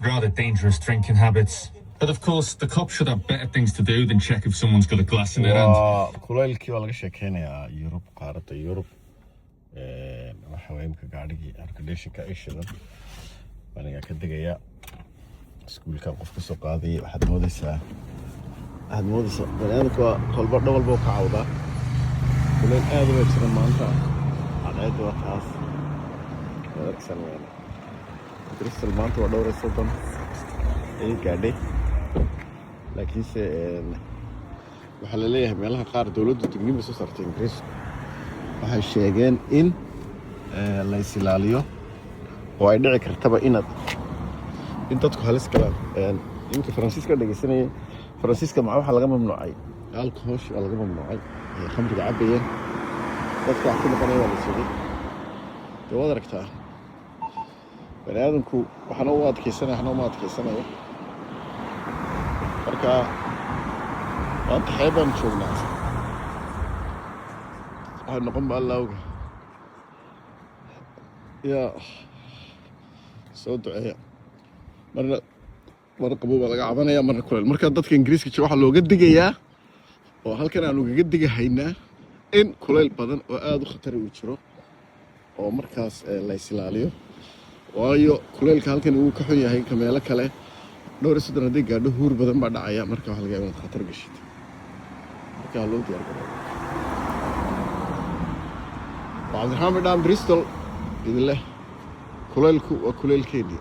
rather dangerous drinking habits. But of course, the cops should have better things to do than check if someone's got a glass in their hand. Waa kulaylkii baa laga sheekeynayaa Yurub, qaaradda Yurub. Waxa waye imika gaadhigii airconditionka ay shidan anigaa ka degaya. Iskuulkan qof kasoo qaadayay. Waxaad moodaysaa baniaadamka waa kolba dhan walba ka cawdaa. Kulayl aad baa jira maanta. Cadceedda waa taas, waad arkaysaa. Weyne Bristol maanta waa 34 ayay gaadhay, laakiinse waxaa la leeyahay meelaha qaar dowladdu digniin bay soo saartay. Ingiriisku waxay sheegeen in la is ilaaliyo oo ay dhici kartaba in dadku halis galaan. Iminka Faransiiska dhegeysanayay. Faransiiska maca waxaa laga mamnuucay alcohol, waa laga mamnuucay ay khamriga cabayeen. Dadka wax ku noqonaya waa la sugay. Dee waad aragtaa, bani aadamku waxna u adkeysanaya, waxna uma adkeysanayo. Marka maanta xeeb baan joognaa. Waxay noqon ba Alla oga. Yaa soo duceeya. Marna mar qabow baa laga cabanaya, marna kuleel. Marka dadka Ingiriiska jooga waxaa looga digayaa oo halkan aan ugaga digahaynaa in kuleyl badan oo aada u khatari uu jiro oo markaas la is ilaaliyo, waayo kuleylka halkan uu ka xun yahay ka meelo kale. 34 hadday gaadho, huur badan baa dhacaya. Marka waxa laga yaaba inaad khatar gashid. Marka ha loo diyaar garoobo. Waa Cabdiraxmaan Bidhaan, Bristol, idin leh. Kuleylku waa kuleylkeennii.